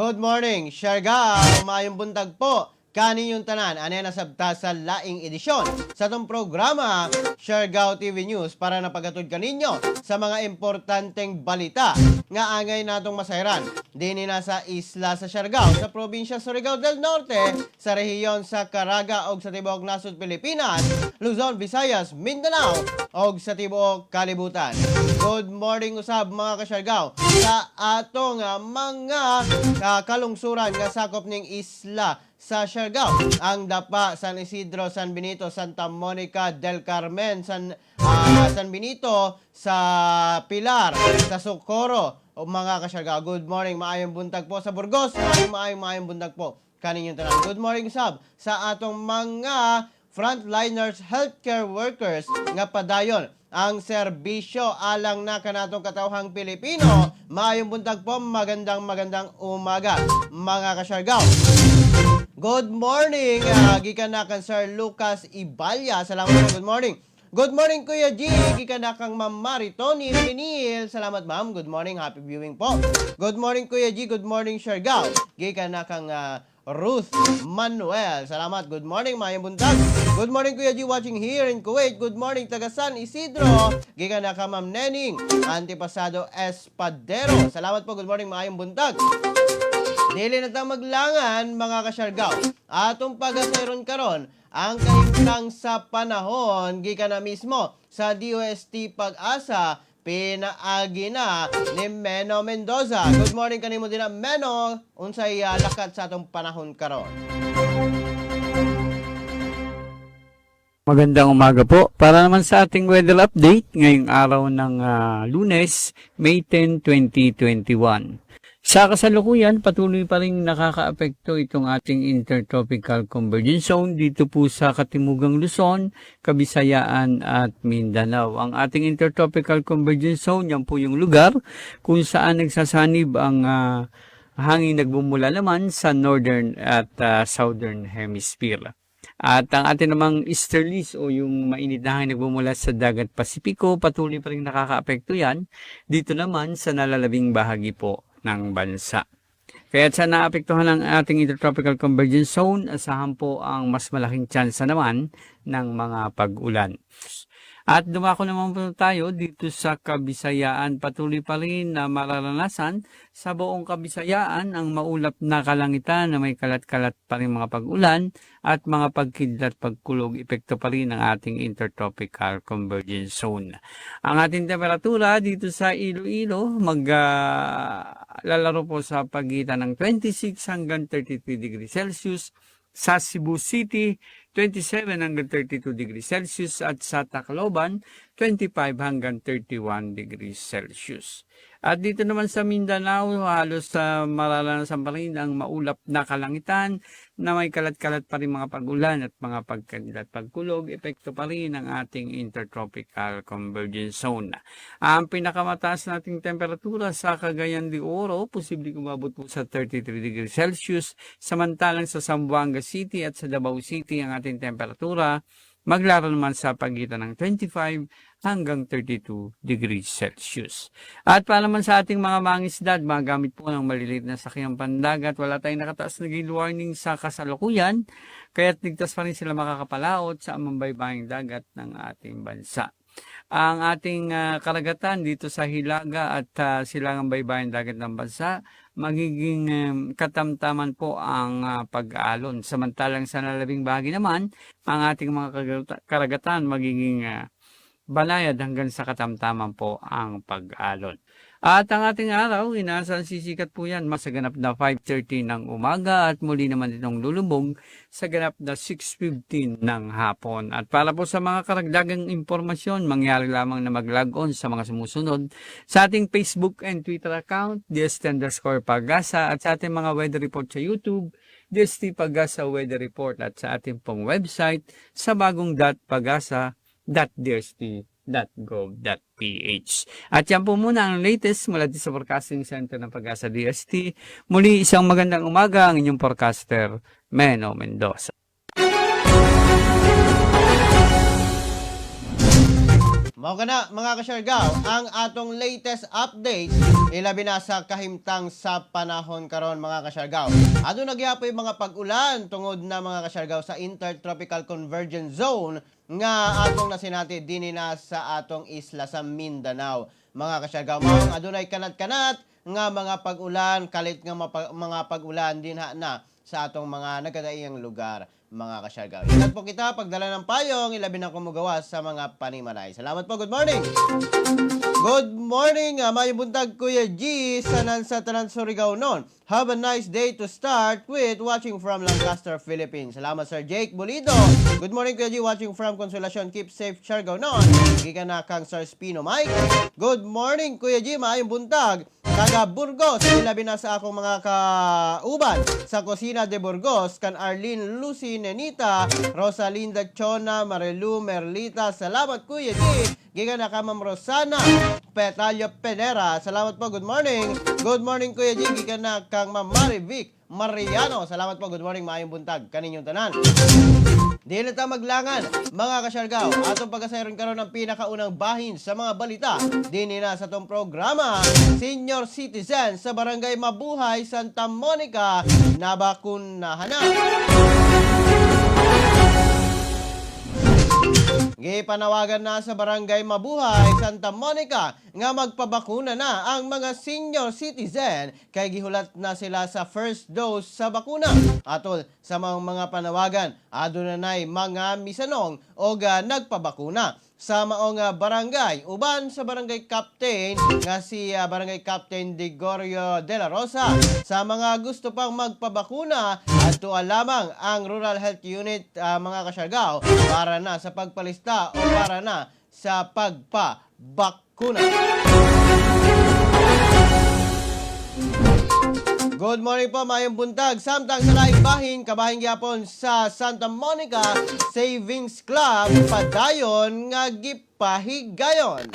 Good morning, Siargao! Maayong buntag po kaninyong tanan. Ania na sabta sa laing edisyon sa atong programa Siargao TV News para napagatod kaninyo sa mga importanteng balita nga angay natong masayran dini na sa isla sa Siargao, sa probinsya Surigao del Norte, sa rehiyon sa Caraga og sa tibuok nasod Pilipinas, Luzon, Visayas, Mindanao og sa tibuok kalibutan. Good morning usab, mga kasyargao, sa atong mga kalungsuran nga sakop ning isla sa Siargao. Ang Dapa, San Isidro, San Benito, Santa Monica del Carmen, San Benito, sa Pilar, sa Socorro. O mga kasyargao, good morning, maayong buntag po sa Burgos, maayong maayong maayong buntag po kaninyong tanan. Good morning sab sa atong mga frontliners, healthcare workers nga padayon ang serbisyo alang na kanatong katawhang Pilipino. Maayong buntag po, magandang magandang umaga, mga kasyargao. Good morning, gikan na kang Sir Lucas Ibalya. Salamat po, good morning. Good morning, Kuya G. Gikan na kang Ma'am Maritoni Pinil. Salamat, ma'am. Good morning. Happy viewing po. Good morning, Kuya G. Good morning, Siargao. Gikan na kang Ruth Manuel. Salamat. Good morning, maayong buntag. Good morning, Kuya G. Watching here in Kuwait. Good morning, taga San Isidro. Gikan na kang Ma'am Nening Antipasado Espadero. Salamat po. Good morning, maayong buntag. Dili na ta maglangan, mga kasyargaw. Atong pagasayron karon ang kahimtang sa panahon gikan na mismo sa DOST Pag-asa, pinaagi na ni Meno Mendoza. Good morning kanimo din, Meno. Unsay lakat sa atong panahon karon? Magandang umaga po. Para naman sa ating weather update ngayong araw ng Lunes, May 10, 2021. Sa kasalukuyan, patuloy pa rin nakakaapekto itong ating Intertropical Convergence Zone dito po sa Katimugang Luzon, Kabisayaan at Mindanao. Ang ating Intertropical Convergence Zone, yan po yung lugar kung saan nagsasanib ang hangin nagmumula naman sa northern at southern hemisphere. At ang ating namang easterlies o yung mainit na hangin nagmumula sa Dagat Pasipiko, patuloy pa rin nakakaapekto yan dito naman sa nalalabing bahagi po ng bansa. Kaya sa naapektuhan ng ating Intertropical Convergence Zone, asahan po ang mas malaking tsansa naman ng mga pag-ulan. At dumako naman po tayo dito sa Kabisayaan. Patuloy pa rin na mararanasan sa buong Kabisayaan ang maulap na kalangitan na may kalat-kalat pa rin mga pag-ulan at mga pagkidlat, pagkulog. Epekto pa rin ng ating Intertropical Convergence Zone. Ang ating temperatura dito sa Iloilo, maglalaro po sa pagitan ng 26 hanggang 33 degrees Celsius. Sa Cebu City, 27 hanggang 32 degrees Celsius at sa Tacloban, 25 hanggang 31 degrees Celsius. At dito naman sa Mindanao, halos sa mararanasan pa rin ang maulap na kalangitan na may kalat-kalat pa rin mga pag-ulan at mga pagkadlat pagkulog. Epekto pa rin ang ating Intertropical Convergence Zone. Ang pinakamataas nating temperatura sa Cagayan de Oro, posibleng umabot po sa 33 degrees Celsius. Samantalang sa Zamboanga City at sa Davao City, ang ating temperatura maglaro naman sa pagitan ng 25 hanggang 32 degrees Celsius. At para naman sa ating mga mangisda, mga gamit po ng maliliit na sakyang pandagat, wala tayong nakataas na gale warning sa kasalukuyan, kaya't ligtas pa rin sila makakapalaot sa amang baybaying dagat ng ating bansa. Ang ating karagatan dito sa Hilaga at silangang baybayin dagat ng bansa, magiging katamtaman po ang pag-aalon. Samantalang sa nalabing bahagi naman, ang ating mga karagatan magiging banayad hanggang sa katamtaman po ang pag-alon. At ang ating araw, inaasahan sisikat po yan mas sa ganap na 5:30 ng umaga at muli naman itong lulubog sa ganap na 6:15 ng hapon. At para po sa mga karagdagang impormasyon, mangyari lamang na mag-log on sa mga sumusunod sa ating Facebook and Twitter account, DST_Pagasa, at sa ating mga weather report sa YouTube, DST Pagasa Weather Report, at sa ating pong website sa bagong.pagasa.dst.gov.ph. At yan po muna ang latest mula dito sa Forecasting Center ng Pagasa DST. Muli, isang magandang umaga, ang inyong forecaster, Meno Mendoza. Mao kana, mga kasyargaw, ang atong latest updates ilabi na sa kahimtang sa panahon karon, mga kasyargaw. Aduna gyapoy mga pag-ulan tungod na, mga kasyargaw, sa Intertropical Convergence Zone nga atong nasinati dinhi na sa atong isla sa Mindanao. Mga kasyargaw, mao adunay kanat-kanat nga mga pag-ulan, kalit nga mga pag-ulan dinha na sa atong mga nagkadaiyang lugar, mga kasyargaw. Ingat po kita pagdala ng payong, ilabi na kumugawas sa mga panimalay. Salamat po, good morning! Good morning, maayong buntag, Kuya G, sanan sa tanan Surigao noon. Have a nice day to start with, watching from Lancaster, Philippines. Salamat, Sir Jake Bolido. Good morning, Kuya G, watching from Consolacion. Keep safe, Siargao noon. Gikan na kang Sir Spino Mike. Good morning, Kuya G, maayong buntag. Taga Burgos, ilabi na sa akong mga kauban sa Cocina de Burgos, kan Arlene Lucy Nenita, Rosalinda Chona, Marilu Merlita. Salamat, Kuya G. Gikan na ka Ma'am Rosana Petalio Penera. Salamat po, good morning. Good morning, Kuya G. Gikan na kang Ma'am Marivic Mariano. Salamat po, good morning, maayong buntag kaninyong tanan. Di na ta maglangan, mga kasyargaw. Atong pagkasayron karon ang pinakaunang bahin sa mga balita dinhi na sa atong programa. Senior citizen sa Barangay Mabuhay, Santa Monica, nabakunahan na. Gipanawagan na sa Barangay Mabuhay, Santa Monica, nga magpabakuna na ang mga senior citizen kay gihulat na sila sa first dose sa bakuna. Atol sa mga panawagan, aduna nay mga misanong o nagpabakuna sa maong barangay uban sa barangay captain nga si Barangay Captain Digorio de la Rosa. Sa mga gusto pang magpabakuna, adto lamang ang Rural Health Unit, mga kasyargaw, para na sa pagpalista o para na sa pagpabakuna. Good morning po, maayong buntag. Samtang sa laing bahin, kabahin gyapon sa Santa Monica Savings Club, padayon nga gipahigayon.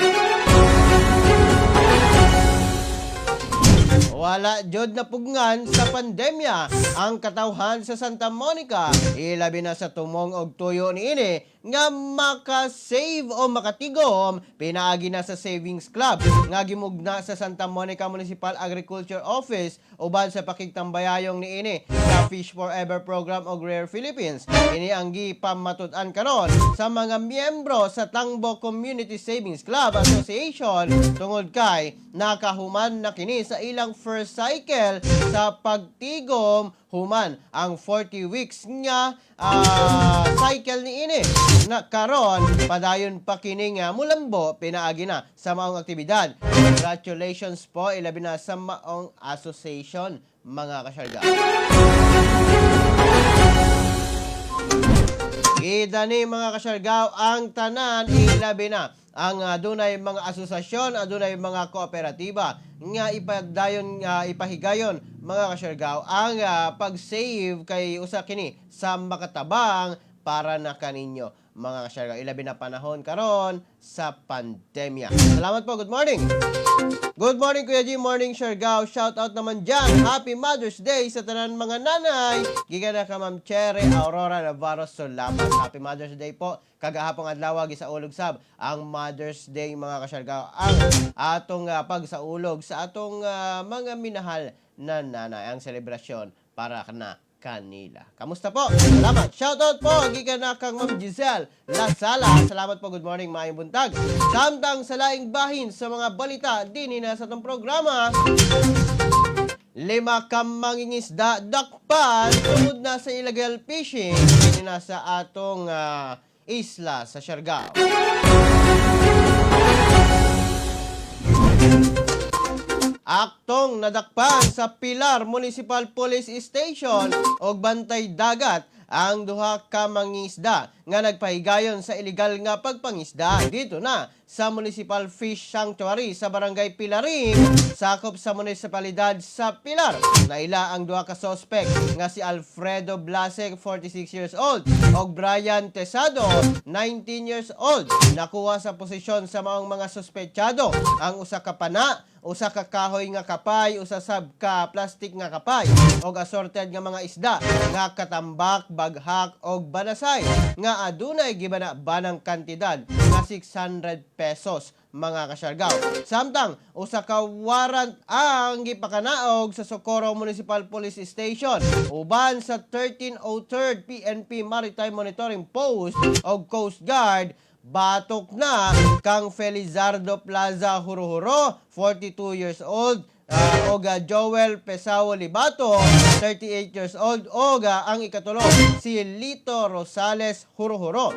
Wala jud napugngan sa pandemya ang katawhan sa Santa Monica, ilabi na sa tumong og tuyo niini nga makasave o makatigom pinaagi na sa Savings Club nga gimugna sa Santa Monica Municipal Agriculture Office uban sa pakigtambayayong niini sa Fish Forever Program og Rare Philippines. Ini ang gipamatud-an karon sa mga miyembro sa Tangbo Community Savings Club Association tungod kay nakahuman na kini sa ilang first cycle sa pagtigom human ang 40 weeks nga cycle niini na karon padayon pa kini nga mulambo pinaagi na sa maong aktibidad. Congratulations po, ilabi na sa maong association, mga kasyarga. Gidani, mga kasyargaw, ang tanan, ilabi na ang adunay mga asosasyon, adunay mga kooperatiba nga ipadayon ipahigayon, mga kasyargaw, ang pag-save kay usa kini sa makatabang para na kaninyo, mga kasyargaw, ilabi na panahon karon sa pandemya. Salamat po, good morning. Good morning, Kuya G, morning, Siargao. Shout out naman dyan. Happy Mother's Day sa tanan mga nanay. Gikan na ka Ma'am Cherry Aurora Navarro Solapas. Happy Mother's Day po. Kagahapong adlaw gisaulog sab ang Mother's Day, mga kasyargao. Ang atong pagsaulog sa atong mga minahal na nanay, ang selebrasyon para na kanila. Kamusta po? Salamat. Shoutout po gikan na kang Ma'am Giselle Lasala. Salamat po. Good morning. Maayong buntag. Samtang sa laing bahin sa mga balita dinhi na sa atong programa, lima ka mangingisda dakpan tungod na sa illegal fishing dinhi na sa atong isla sa Siargao. Aktong nadakpan sa Pilar Municipal Police Station og Bantay Dagat ang duha ka mangingisda nga nagpahigayon sa illegal nga pagpangisda dito na sa Municipal Fish Sanctuary sa Barangay Pilarim, sakop sa munisipalidad sa Pilar. Naila ang duha ka sospek nga si Alfredo Blasek, 46 years old, og Brian Tesado, 19 years old. Nakuha sa posisyon sa maong mga sospetsado ang usa ka pana, Usa ka kahoy nga kapay, usa sab ka plastic nga kapay og assorted nga mga isda nga katambak, baghak og banasay nga adunay gibana-banang kantidad nga 600 pesos, mga kasyargaw. Samtang usa ka warrant ang gipakanaog sa Socorro Municipal Police Station uban sa 1303rd PNP Maritime Monitoring Post og Coast Guard batok na kang Felizardo Plaza Huruhuro, 42 years old, og Joel Pesao Libato, 38 years old, og ang ikatulo si Lito Rosales Huruhuro,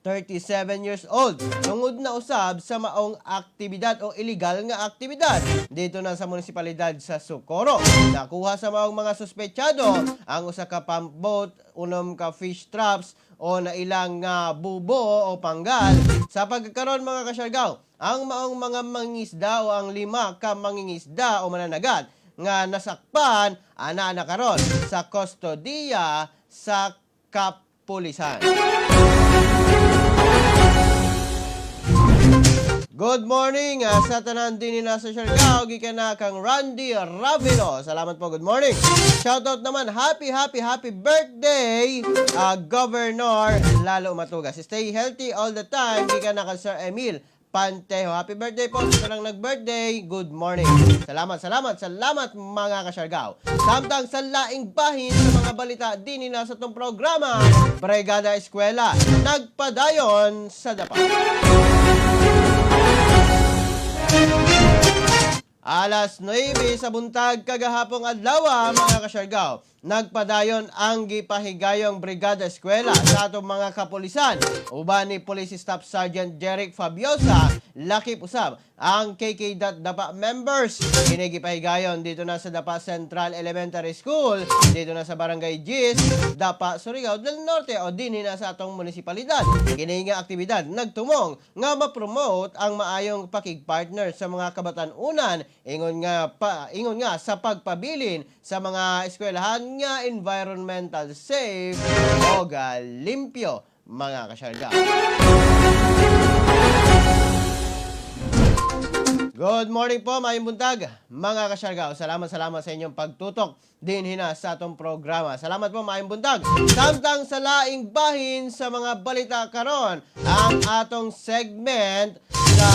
37 years old. Tungod na usab sa maong aktibidad o illegal nga aktibidad dito na sa munisipalidad sa Socorro. Nakuha sa maong mga suspetsado ang usa ka pump boat, unom ka fish traps o na ilang nga bubo o panggal. Sa pagkakaroon, mga kasyargaw, ang maong mga mangingisda o ang lima ka mangingisda o mananagat nga nasakpan ana na karon sa kustodiya sa kapulisan. Good morning sa tanan din nila sa Siargao, gikan na kang Randy Ravino. Salamat po, good morning. Shoutout naman, happy, happy, happy birthday, Governor Lalo Matugas. Stay healthy all the time, gikan na kang Sir Emil Pantejo. Happy birthday po sa tanang nag-birthday. Good morning. Salamat, salamat, salamat, mga kasyargao. Samtang sa laing bahin sa mga balita din nila sa itong programa, Brigada Eskwela, nagpadayon sa Dapa. Alas 9 sa buntag kagahapong adlaw, mga kasyargaw, nagpadayon ang gipahigayong Brigada Eskwela sa atong mga kapulisan. Uban ni Police Staff Sergeant Jeric Fabiosa, lakip usab ang KK Dapa members. Kini gipahigayon dito na sa Dapa Central Elementary School, dito na sa Barangay Gis, Dapa, Surigao del Norte o dinhi na sa atong munisipalidad. Kini nga aktibidad nagtumong nga ma-promote ang maayong pakigpartner sa mga kabatan-unan ingon nga sa pagpabilin sa mga eskwelahan nga environmental safe o limpyo, mga kasyarga. Good morning po, maayong buntag, mga kasyargaw. Salamat, salamat sa inyong pagtutok din hina sa atong programa. Salamat po, maayong buntag. Samtang sa laing bahin sa mga balita karon, ang atong segment sa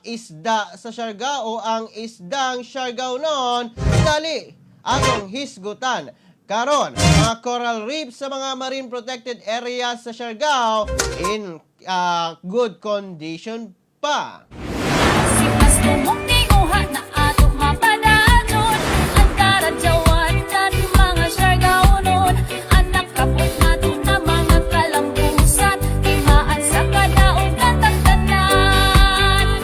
isda sa Siargao o ang isdang Siargao noon, dali atong hisgutan. Karon, mga coral reefs sa mga marine protected areas sa Siargao in good condition pa. Sipas tumong na ato mapadayon ang karadyawan tan mga Siargaonon. Anak kapot nato na mga kalampusan, timaan sa kadaog katagtanan.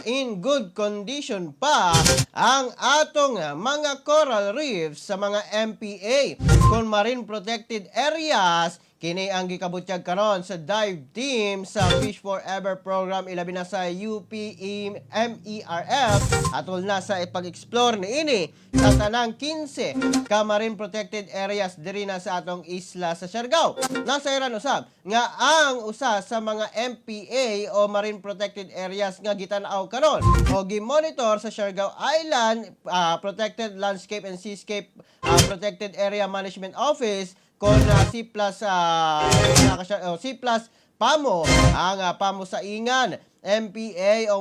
In good condition pa ang atong mga coral reefs sa mga MPA kon marine protected areas. Kini ang gikabutyag karon sa dive team sa Fish Forever program, ilabi na sa UPE MERF, atol na sa pag-explore niini sa tanang 15 ka marine protected areas diri na sa atong isla sa Siargao. Nasayran usab nga ang usa sa mga MPA o marine protected areas nga gitan-aw karon o gi-monitor sa Siargao Island Protected Landscape and Seascape Protected Area Management Office kon C plus oh, C plus PAMO, ang PAMO sa Ingan MPA o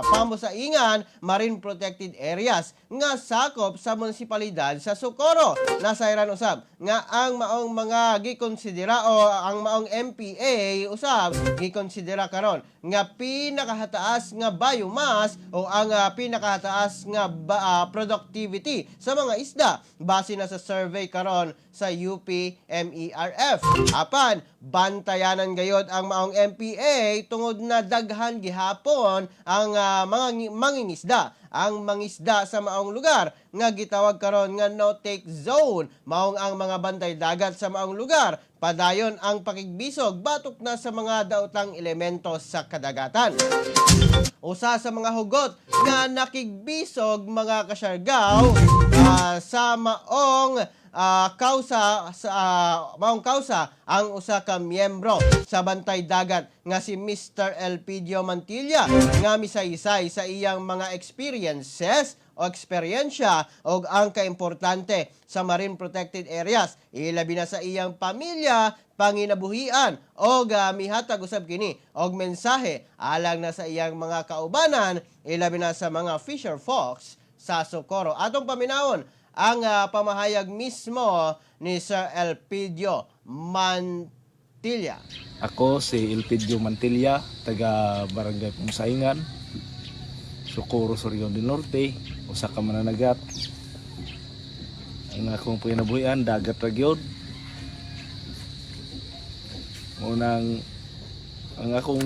PAMO sa Ingan Marine Protected Areas nga sakop sa munisipalidad sa Socorro. Nasayran usab nga ang maong mga gikonsidera o ang maong MPA usab gikonsidera karon nga pinakahataas nga biomass o ang pinakahataas nga productivity sa mga isda base na sa survey karon sa UP MERF. Apan bantayanan gayod ang maong MPA tungod na daghan gihapon ang mga mangingisda ang mangisda sa maong lugar nga gitawag karon nga no take zone. Maong ang mga bantay dagat sa maong lugar padayon ang pakigbisog batok na sa mga daotang elemento sa kadagatan. Usa sa mga hugot nga nakigbisog, mga kasyargaw, sa maong kausa sa maong kausa ang usa ka miyembro sa Bantay Dagat nga si Mr. Elpidio Mantilla nga misaysay sa iyang mga experiences o eksperyensya og ang kaimportante sa marine protected areas, ilabi na sa iyang pamilya, panginabuhian, og mihatag usab kini og mensahe alang na sa iyang mga kaubanan, ilabi na sa mga fisher folks sa Socorro. Atong paminawon ang pamahayag mismo ni Sir Elpidio Mantilla. Ako si Elpidio Mantilla, taga Barangay Pumusaingan, Socorro, Surigao del Norte, usa ka mananagat. Ang akong panginabuhian, dagat ra gyud. Unang ang akong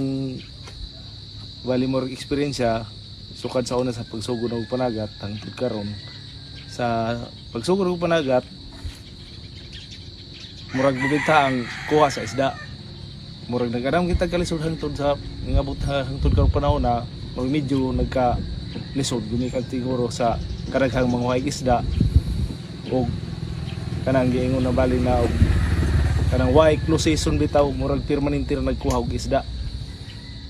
bali mo eksperyensya sukad sa una sa pagsugod og panagat hangtod karon. Sa pagsugod og panagat, murag bumita ang kuha sa isda. Murag nag-anam kita kalisod hangtod sa ngabot hangtod karong panahon na murag medyo nagka lisod gumikan siguro sa kadaghang manguhay isda og kanang giingon na bali na og kanang way close season bitaw, murag permanente ra nagkuha og isda.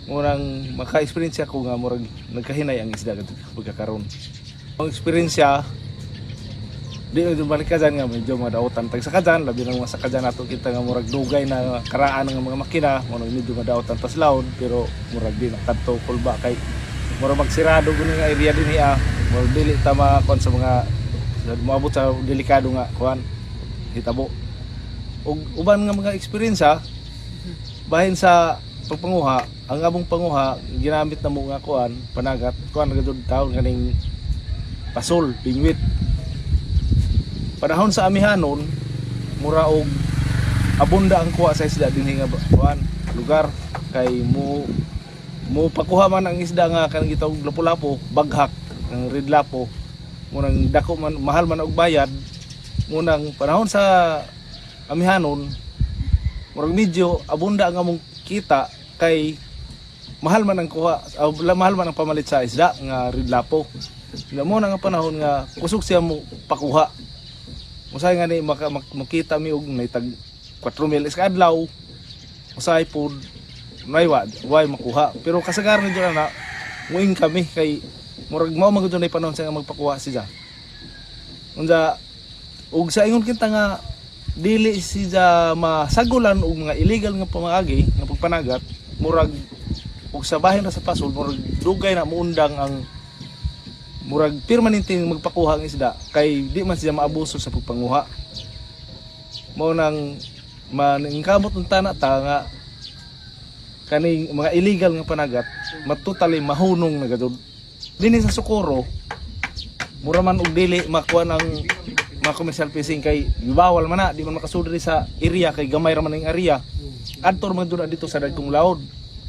Murang maka-experience ako nga murag nagkahinay ang isda pagkakaron. Ang eksperyensya di na jud balik kadyan nga medyo madautan tag sa kadyan, labi nang mga sa kadyan nato kita nga murag dugay na karaan ng mga makina, murag medyo madautan tas laon, pero murag di na kadto kulba kay murag magsirado guni nga area dinhi ah, murag dili ta makuan sa mga moabot sa delikado nga kuan hitabo. Ug uban nga mga eksperyensya bahin sa pagpanguha, ang among panguha ginamit na mo nga kuan panagat, kuan ra gyud taon kaning pasol bingwit. Panahon sa amihanon, mura og abunda ang kuha sa isda dinhi nga kuan lugar kay mo mo pakuha man ang isda nga kanang gitawag lapu-lapo, baghak, ang red lapo, munang dako man, mahal man og bayad. Munang panahon sa amihanon, murag medyo abunda ang among kita kay mahal man ang kuha, mahal man ang pamalit sa isda nga red lapo. Mo na nga panahon nga kusog siya mo pakuha. Usahay nga ni makita mi og may tag 4 mil is kaadlaw. Usahay pod nay wa way makuha. Pero kasagaran ni na muing kami kay murag mao man gud nay panahon sa nga magpakuha siya. Unsa ug sa ingon kita nga dili siya masagulan og mga illegal nga pamaagi nga pagpanagat, murag ug sa bahin ra sa pasol, murag dugay na muundang ang murag permanente magpakuha ang isda kay di man siya maabuso sa pagpanguha. Mao nang maningkamot ang tana ta nga kaning mga illegal nga panagat matutally mahunong na gadud dinhi sa Socorro. Mura man og dili makuha ng mga commercial fishing kay bawal man na, di man makasudri sa area kay gamay ra man ang area adto man dud dito sa dagkong laod.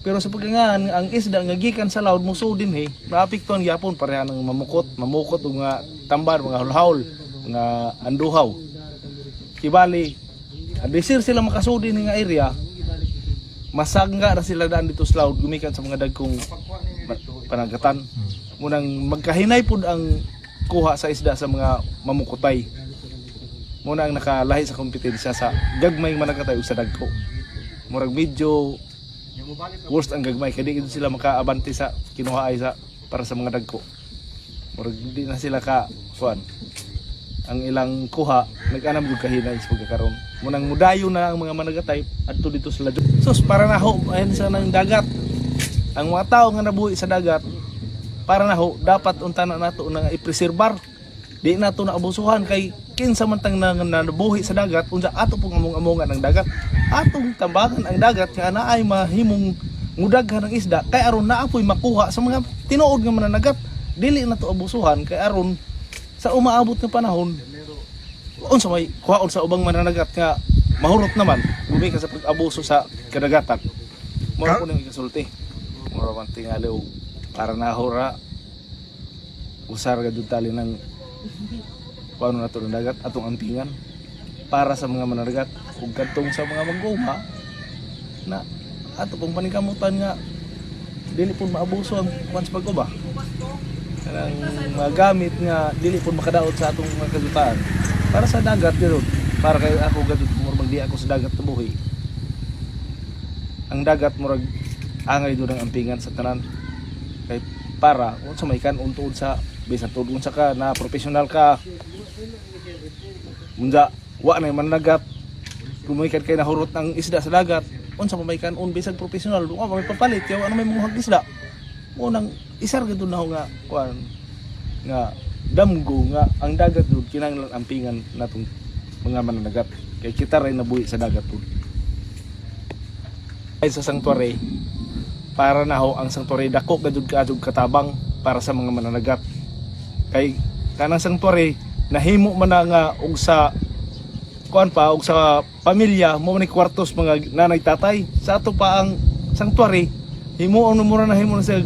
Pero sa pagkangan ang isda nga gikan sa laod mo din he naapektuhan gyapon pareha ng mamukot mamukot ug mga tambar, mga hulhaul, mga anduhaw. Kibali adisir sila makasudi ni nga area, masangga ra sila daan dito sa laod gumikan sa mga dagkong panagatan. Munang magkahinay pud ang kuha sa isda sa mga mamukutay. Muna ang nakalahi sa kompetensya sa gagmay managatay ug sa dagko. Murag medyo worst ang gagmay kay di gid sila makaabante sa kinuha ay sa para sa mga dagko. Murag di na sila ka kuan. Ang ilang kuha nag-anam gyud kahinay sa pagkakaron. Munang mudayo na ang mga managatay adto dito sa ladyo. Sus, para naho ayan sa nang dagat. Ang mga tao nga nabuhi sa dagat, para naho dapat unta na nato nga ipreserbar. Di nato na abusuhan kay kinsa man tang nabuhi sa dagat, unsa ato pong among-amongan ang dagat. Atong tambakan ang dagat nga naay mahimong mudaghan ng isda kay aron naa poy makuha sa mga tinuod nga mananagat. Dili na to abusuhan kay aron sa umaabot nga panahon unsa may kuhaon sa ubang mananagat nga mahurot naman gumikan sa pag-abuso sa kadagatan. Mao ko ning ikasulti. Mura man tingali og para nahura usar ga jud tali ng kuano nato ng dagat, atong ampingan para sa mga mananagat ug kadtong sa mga mag-uma na ato pong paningkamutan nga dili pud maabuso ang kuan sa pag-uba, kanang mga gamit nga dili pud makadaot sa atong mga kadutaan. Para sa dagat gud, para kay ako gud, murag di ako sa dagat nabuhi. Ang dagat murag angay doon ang ampingan sa tanan kay para unsa may kan untuod sa bisan tuod unsa ka na professional ka, unsa wa na managat, gumikan kay nahurot ng isda sa dagat, unsa pa may kanon? Bisag professional, wa may papalit yaw, ano may manguhag isda mo nang isar gyud na nga kuan nga damgo nga ang dagat dud kinahanglan ampingan natong mga mananagat kay kita ray nabuhi sa dagat dud. Ay sa sanctuary, para na ho ang sanctuary dako gajud kaadjud katabang para sa mga mananagat kay kanang sanctuary nahimo man na nga og sa kuan pa og sa pamilya mo ni kwartos mga nanay tatay sa ato pa. Ang sanctuary himuon mo na, nahimo na sa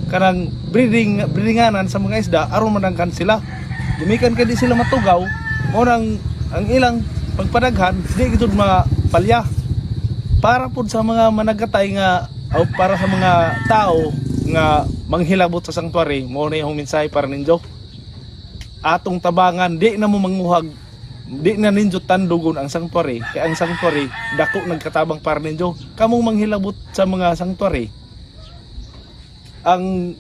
kanang breedinganan sa mga isda aron manangkan sila. Gumikan kay di sila matugaw mo nang ang ilang pagpadaghan di gid mapalya. Para pud sa mga managatay nga o para sa mga tao nga manghilabot sa sanctuary, mo na yung mensahe para ninyo: atong tabangan, di na mo manguhag, di na ninyo tandugon ang sanctuary kay ang sanctuary dako nagkatabang para ninyo kamong manghilabot sa mga sanctuary. Ang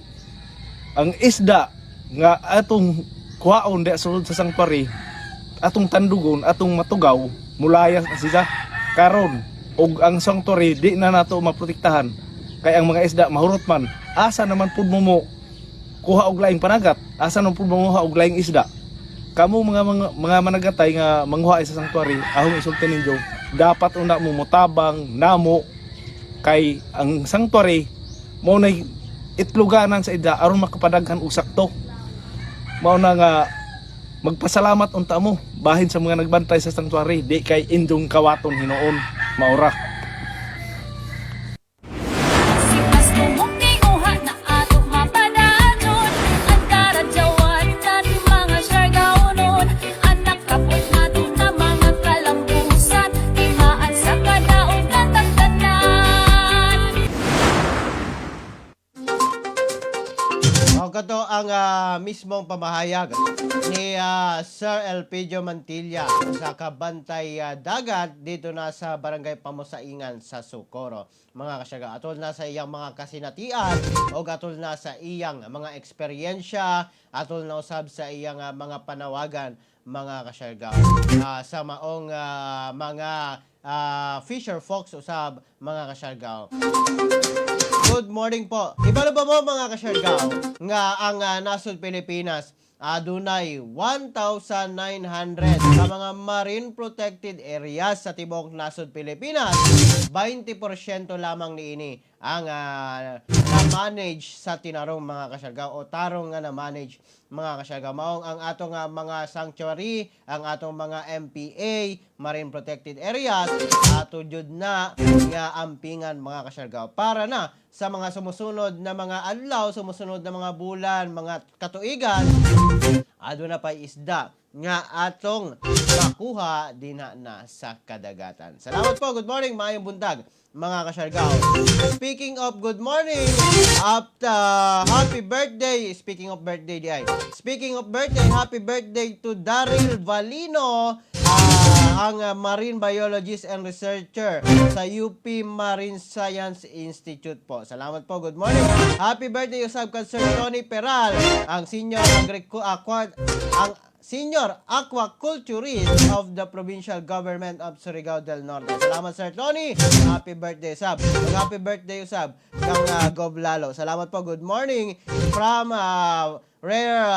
isda nga atong kuhaon di sulod sa sanctuary, atong tandugon, atong matugaw, mulayas na sila karon og ang sanctuary di na nato maprotektahan kay ang mga isda mahurot man. Asa naman pud mo mo kuha og laing panagat? Asa naman pud mo manguha og laing isda? Kamo mga managatay nga manguha sa sanctuary, ahong isulti ninyo, dapat una mo motabang namo kay ang sanctuary mo nay itluganan sa isda aron makapadaghan og sakto. Mao na nga magpasalamat unta mo bahin sa mga nagbantay sa sanctuary, di kay indong kawaton hinuon maura. Si Pastumok ni uha na ato mapadanon. Ang karadyawan tan mga Siargaonon. Anak kapot nato na mga kalampusan. Timaan sa kadaog natang tanan. O kato ang mismong pamahayag ni Sir Elpidio Mantilla sa Kabantay Dagat dito na sa Barangay Pamusaingan sa Socorro. Mga kasyaga, atol na sa iyang mga kasinatian o atol na sa iyang mga eksperyensya, atol na usab sa iyang mga panawagan, mga kasyaga, sa maong mga fisher folks usab, mga kasyargaw. Good morning po. Ibalo ba mo, mga kasyargaw, nga ang nasod Pilipinas adunay 1,900 sa mga marine protected areas sa tibuok nasod Pilipinas? 20% lamang niini ang na-manage sa tinarong, mga kasyargaw, o tarong nga na-manage, mga kasyargaw. Maong ang atong mga sanctuary, ang atong mga MPA, marine protected areas, ato jud na nga ampingan, mga kasyargaw, para na sa mga sumusunod na mga adlaw, sumusunod na mga bulan, mga katuigan, aduna pa'y isda nga atong makuha dinha na sa kadagatan. Salamat po. Good morning. Maayong buntag, mga kasyargaw. Speaking of good morning, after happy birthday. Speaking of birthday, di ay. Speaking of birthday, happy birthday to Daryl Valino, ang marine biologist and researcher sa UP Marine Science Institute po. Salamat po. Good morning. Happy birthday usab kay Sir Tony Peral, ang senior aqua ang Senior Aquaculturist of the Provincial Government of Surigao del Norte. Salamat, Sir Tony. Happy birthday sab. Ug happy birthday usab kang Gob Lalo. Salamat po. Good morning from Rare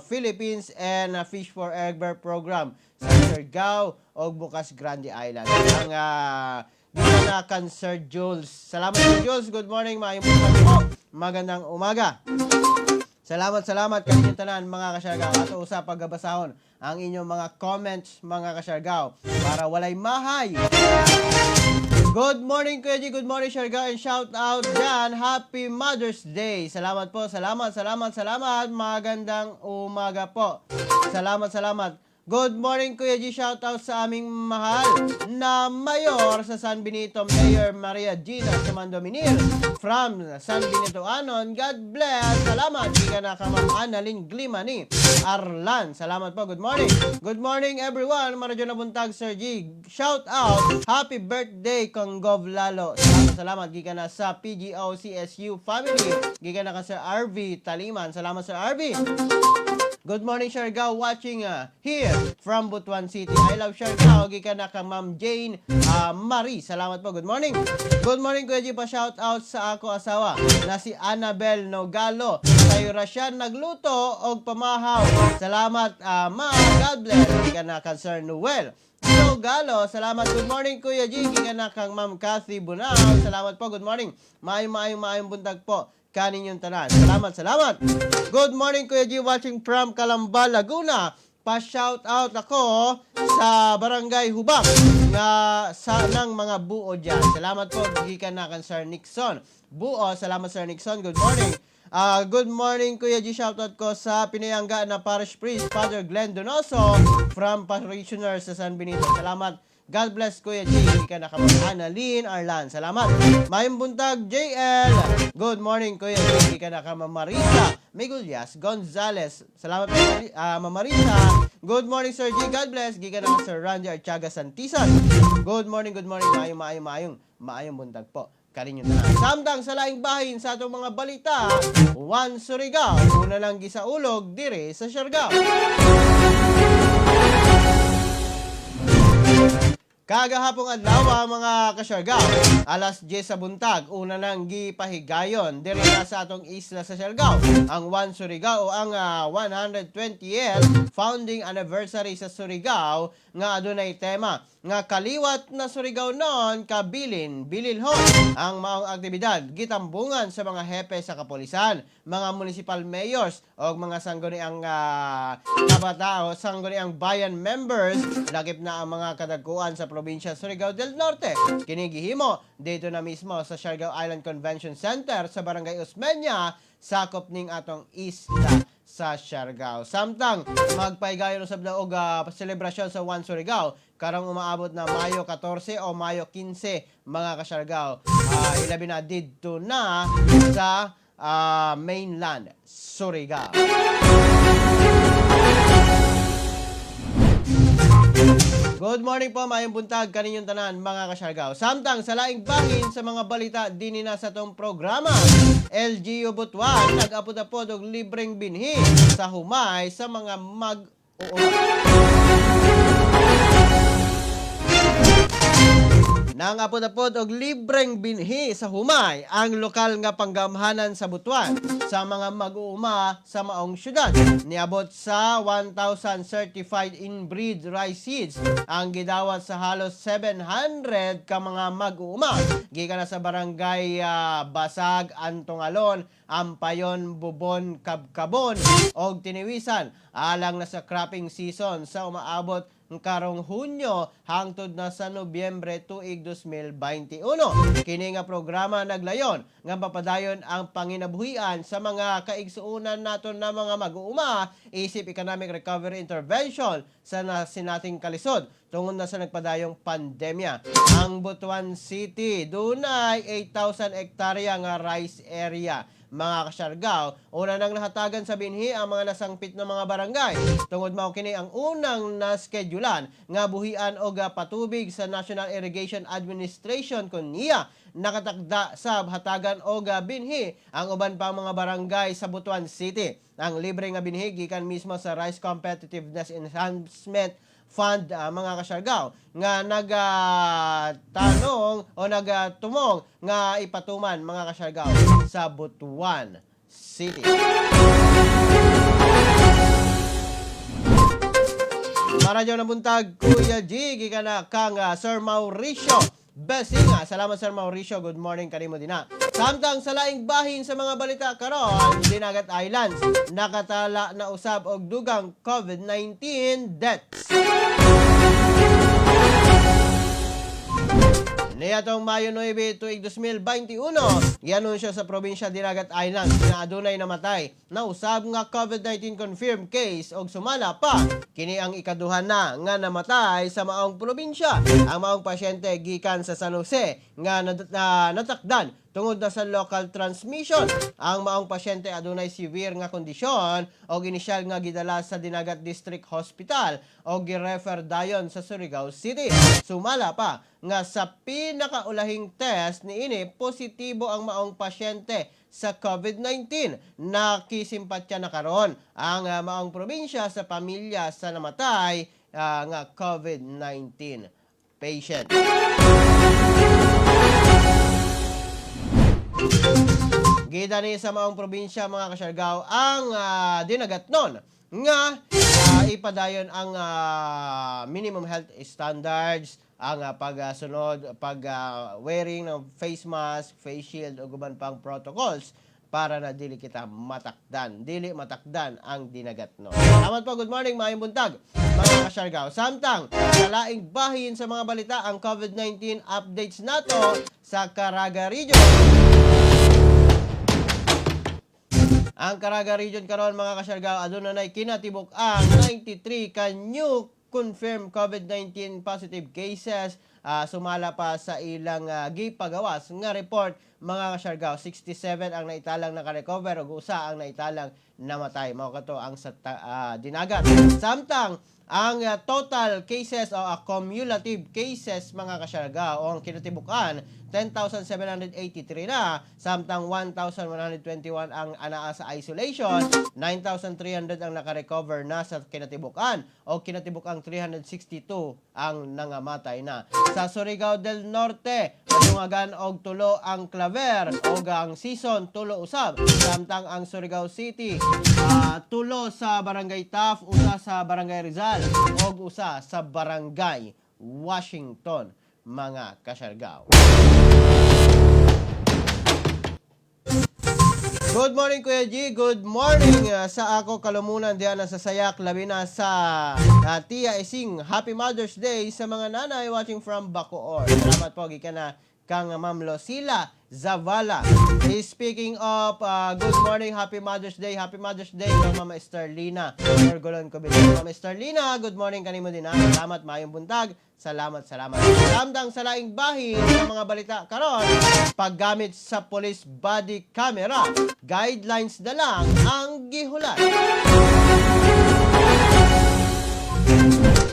Philippines and Fish for Ever program sa Surigao og Bukas Grande Island. Ang dito na kan Sir Jules. Salamat, Sir Jules. Good morning. Maayong buntag po. Magandang umaga. Salamat, salamat kaninyong tanan, mga kasyargaw. Ato usa pagabasahon ang inyong mga comments, mga kasyargaw, para walay mahay. Good morning, Kuya G. Good morning, Siargao. And shout out dyan. Happy Mother's Day. Salamat po. Salamat, salamat, salamat. Magandang umaga po. Salamat, salamat. Good morning, Kuya G. Shoutout sa aming mahal na mayor sa San Benito, Mayor Maria Gina Sumandominir from San Benito Anon. God bless. Salamat. Gikan na ka Ma'am Annalyn Glimani Arlan. Salamat po. Good morning. Good morning, everyone. Maradyo na buntag, Sir G. Shout out. Happy birthday, kang Gov Lalo. Salamat, salamat. Gikan na sa PGO CSU family. Gikan na ka Sir RV Taliman. Salamat, Sir RV. Good morning, Siargao, watching here from Butuan City. I love Siargao. Gikan na ka Ma'am Jane Marie. Salamat po. Good morning. Good morning, Kuya G. Pa shout out sa ako asawa na si Annabel Nogalo. Sayo ra siya nagluto og pamahaw. Salamat, ma. God bless. Gikan na ka Sir Noel Nogalo. Salamat. Good morning, Kuya G. Gikan na kang Ma'am Kathy Bunao. Salamat po. Good morning. Maayong maayong maayong buntag po kaninyong tanan. Salamat, salamat. Good morning, Kuya G. Watching from Calamba, Laguna. Pa-shout out ako sa Barangay Hubang nga sa ng mga buo dyan. Salamat po, gikan na kan Sir Nixon. Buo, salamat, Sir Nixon. Good morning. Good morning, Kuya G. Shoutout ko sa Pinayangga na Parish Priest, Father Glenn Donoso from Parishioner sa San Benito. Salamat. God bless, Kuya G. Gikan na ka Ma'am Annalyn Arlan. Salamat. Mayong buntag, JL. Good morning, Kuya G. Gikan na ka Ma'am Marisa Migulyas Gonzales. Salamat po, Ma'am Marisa. Good morning, Sir G. God bless. Gikan na ka Sir Randy Archaga Santisan. Good morning, good morning. Maayong, maayong, maayong, maayong buntag po kaninyo tanan. Samtang sa laing bahin sa atong mga balita, One Surigao, una lang gisaulog dire sa Siargao. Kagahapong adlaw, mga kasyargao, alas 10 sa buntag, una nang gipahigayon diri na sa atong isla sa Siargao, ang One Surigao o ang 120th founding anniversary sa Surigao nga adunay tema nga "Kaliwat na Surigao noon kabilin bililhon". Ang maong aktibidad gitambungan sa mga hepe sa kapolisan, mga municipal mayors o mga sangguniang kabataan, sangguniang bayan members, lakip na ang mga kadagkuan sa probinsya Surigao del Norte. Kini gihimo dito na mismo sa Siargao Island Convention Center sa Barangay Osmeña, sakop ning atong isla sa Siargao. Samtang magpaigayon usab na og selebrasyon sa One Surigao karong umaabot na Mayo 14 o Mayo 15, mga kasyargao. Ilabi na didto na sa mainland Surigao. Good morning po, maayong buntag kaninyong tanan, mga kasyargao. Samtang sa laing bahin sa mga balita dinhi na sa atong programa, LGU Butuan nag-apod-apod og libreng binhi sa humay sa mga mag-uuma. Nangapod-apod og libreng binhi sa humay ang lokal nga panggamhanan sa Butuan sa mga mag-uuma sa maong syudad. Niabot sa 1,000 certified inbreed rice seeds ang gidawat sa halos 700 ka mga mag-uuma. Gikan na sa barangay Basag, Antongalon, Ampayon, Bubon, Kabkabon og Tiniwisan alang na sa cropping season sa umaabot karong Hunyo hangtod na sa Nobyembre tuig 2021. Kini nga programa naglayon nga mapadayon ang panginabuhian sa mga kaigsuonan naton na mga mag-uuma isip economic recovery intervention sa nasinating kalisod tungod na sa nagpadayong pandemya. Ang Butuan City dunay 8,000 hektarya nga rice area, mga kasyargao. Una nang nahatagan sa binhi ang mga nasangpit na mga barangay. Tungod mao kini ang unang naskedulan nga buhian og patubig sa National Irrigation Administration kun niya nakatakda sa hatagan og binhi ang uban pa mga barangay sa Butuan City. Ang libre nga binhi gikan mismo sa Rice Competitiveness Enhancement Fund, mga kasyargao, nga nagatanong o nagatumong nga ipatuman, mga kasyargao, sa Butuan City. Maradyo na buntag, Kuya G, gikan na kang Sir Mauricio Besinga. Salamat, Sir Mauricio. Good morning kanimo dina. Samtang sa laing bahin sa mga balita karon, Dinagat Islands nakatala na usab og dugang COVID-19 deaths. Niadtong Mayo 9, tuig 2021, gianunsyo sa probinsya Dinagat Island na adunay namatay na usab nga COVID-19 confirmed case og sumala pa kini ang ikaduha na nga namatay sa maong probinsya. Ang maong pasyente gikan sa San Jose nga natakdan tungod na sa local transmission. Ang maong pasyente adunay severe nga kondisyon og inisyal nga gidala sa Dinagat District Hospital og girefer dayon sa Surigao City. Sumala pa nga sa pinakaulahing test niini, positibo ang maong pasyente sa COVID-19. Nakisimpatya na karon ang maong probinsya sa pamilya sa namatay nga COVID-19 patient. Gida ni sa maong probinsya, mga kasyargaw, ang dinagatnon nga ipadayon ang minimum health standards, ang pagsunod, pag wearing ng face mask, face shield ug uban pang protocols para na dili kita matakdan. Dili matakdan ang dinagatnon. Salamat po. Good morning, maayong buntag, mga kasyargaw. Samtang, sa laing bahin sa mga balita, ang COVID-19 updates nato sa Caraga Region. Ang Caraga Region karon, mga kasyargaw, aduna nay kinatibuk ang 93 ka new confirmed COVID-19 positive cases. Sumala pa sa ilang gipagawas nga report, mga kasyargaw, 67 ang naitalang naka-recover ug usa ang naitalang namatay. Mao kato ang sa Dinagat. Samtang ang total cases o cumulative cases, mga kasyargaw, o ang kinatibukan, 10,783 na, samtang 1,121 ang anaa sa isolation, 9,300 ang nakarecover na sa kinatibukan o kinatibukang 362 ang nangamatay na. Sa Surigao del Norte, nadungagan og 3 ang Claver o ang Sison, 3 usab. Samtang ang Surigao City, 3 sa Barangay Taft, 1 sa Barangay Rizal og 1 sa Barangay Washington, mga kasyargaw. Good morning, Kuya G. Good morning sa ako kalumunan diyan sa Sayak, labi na sa Tia Ising. Happy Mother's Day sa mga nanay watching from Bacoor. Salamat po gikan na kang Ma'am Lucila Zavala. Eh, speaking of good morning, Happy Mother's Day. Happy Mother's Day kang Mama Esterlina Orgolon Covite. Mama Esterlina, good morning kanimo din ha. Salamat, maayong buntag. Salamat, salamat. Samtang sa laing bahin sa mga balita karon, paggamit sa police body camera, guidelines na lang ang gihulat.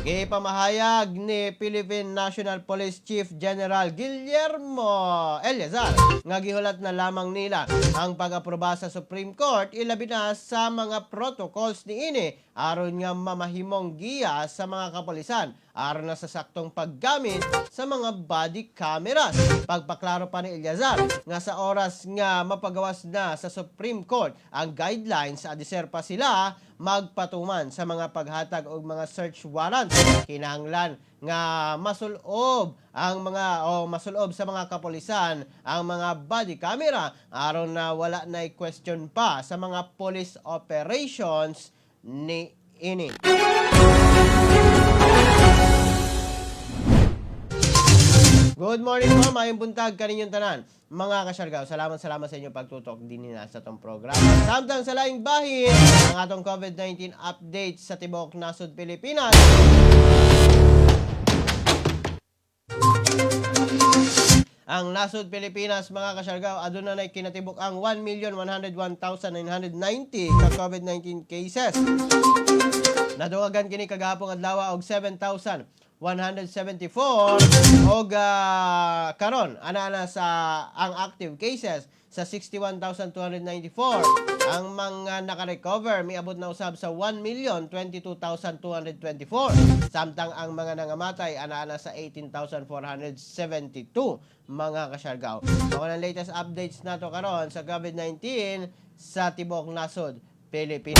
Gipamahayag ni Philippine National Police Chief General Guillermo Eleazar nga gihulat na lamang nila ang pag-aproba sa Supreme Court, ilabi na sa mga protocols niini, aron nga mamahimong giya sa mga kapolisan aron na sa saktong paggamit sa mga body cameras. Pagpaklaro pa ni Eleazar nga sa oras nga mapagawas na sa Supreme Court ang guidelines, adiser pa sila magpatuman sa mga paghatag og mga search warrant. Kinahanglan nga masulob ang mga o masulob sa mga kapolisan ang mga body camera aron na wala na question pa sa mga police operations ni ini. Good morning po, maayong buntag kaninyong tanan, mga kasyargaw. Salamat, salamat sa inyong pagtutok din na sa atong programa. Samtang sa laing bahin, ang atong COVID-19 update sa tibuok nasod Pilipinas. Ang nasod Pilipinas, mga kasyargaw, aduna na kinatibuk ang 1,101,990 ka COVID-19 cases. Nadungagan kini kagahapon adlaw og 7,174 og karon ana-ana sa ang active cases sa 61,294. Ang mga naka-recover miabot na usab sa 1,022,224. Samtang ang mga nangamatay ana-ana sa 18,472, mga kasyargaw. Mao ang latest updates nato karon sa COVID-19 sa tibuok nasod Pilipinas.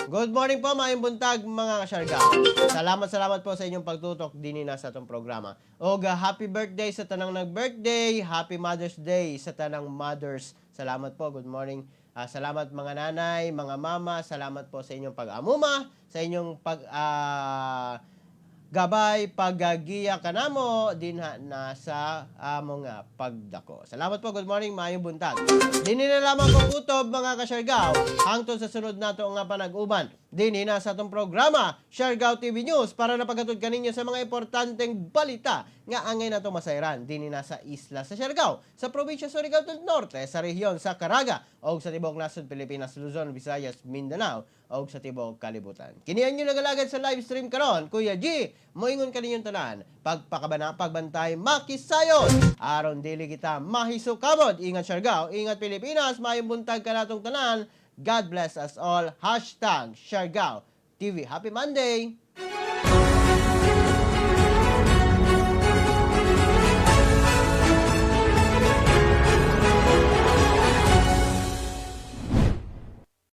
Good morning po, maayong buntag, mga kasyargaw. Salamat, salamat po sa inyong pagtutok din na sa atong programa. Og happy birthday sa tanang nag-birthday, happy Mother's Day sa tanang mothers. Salamat po, good morning. Salamat mga nanay, mga mama, salamat po sa inyong pag-amuma, sa inyong pag Gabay pagagiya kanamo dinha na sa among nga pagdako. Salamat po. Good morning, maayong buntag. Dinhi na lamang kong utob, mga kasyargaw, hangtod sa sunod nato nga panag-uban. Dinhi na sa atong programa Siargao TV News para napagatod kaninyo sa mga importanteng balita nga angay nato masayran dinhi na sa isla sa Siargao, sa probinsya Surigao del Norte, sa rehiyon sa Caraga og sa tibuok nasod Pilipinas, Luzon, Visayas, Mindanao og sa tibuok kalibutan. Kini ang inyong nagalagad sa live stream karon, Kuya G, moingon kaninyong tanan, pagpakabana, pagbantay, makisayon, aron dili kita mahisukabod. Ingat Siargao, ingat Pilipinas, maayong buntag kanatong tanan. God bless us all. #SiargaoTV. Happy Monday!